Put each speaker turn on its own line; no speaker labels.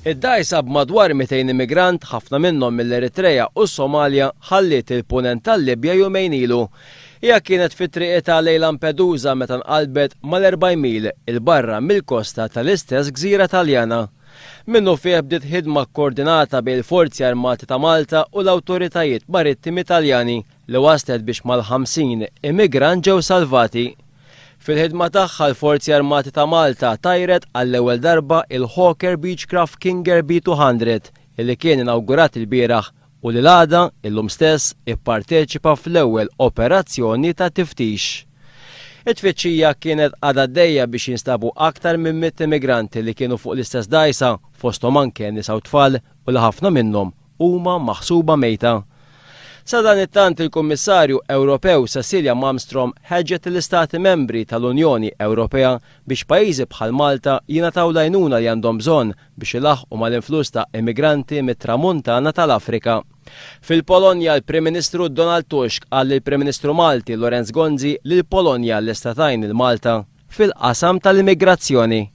Id-dgħajsa b'madwar 200 immigrant, ħafna minnhom mill-Eritrea u s-Somalja, ħalliet il-Punent tal-Libja jumejn ilu. Hija kienet fi triqitha lejn Lampedusa meta nqalbet mal-40 mil 'il barra mill-kosta tal-istess gżira Taljana. Minnufih bdiet ħidma kkoordinata bejn il-Forzi Armati ta' Malta u l-awtoritajiet marittimi Taljani li wasslet biex mal-50 immigrant ġew salvati. Fil-ħidma tagħha l-Forzi Armati ta' Malta tajret għall-ewwel darba il-Hawker Beechcraft King Air B200 illi kien inawgurat ilbieraħ u li l-għada, illum stess, ipparteċipa fl-ewwel operazzjoni ta' tiftix. It-tfittxija kienet għadha għaddejja biex jinstabu aktar minn 100 immigranti li kienu fuq l-istess dgħajsa, fosthom anke nisa u tfal u li ħafna minnhom huma maħsuba mejta. Sadanittant il-Kummissarju Ewropew Cecilia Malmstrom ħeġġet lill-Istati Membri tal-Unjoni Ewropea biex pajjiżi bħal Malta jingħataw l-għajnuna li għandhom bżonn biex ilaħħqu mal-influss ta' immigranti mit-Tramuntana tal-Afrika. Fil-Polonja l-Prim Ministru Donald Tusk qal lill-Prim Ministru Malti Lawrence Gonzi li l-Polonja lesta tgħin lil Malta fil-qasam tal-immigrazzjoni.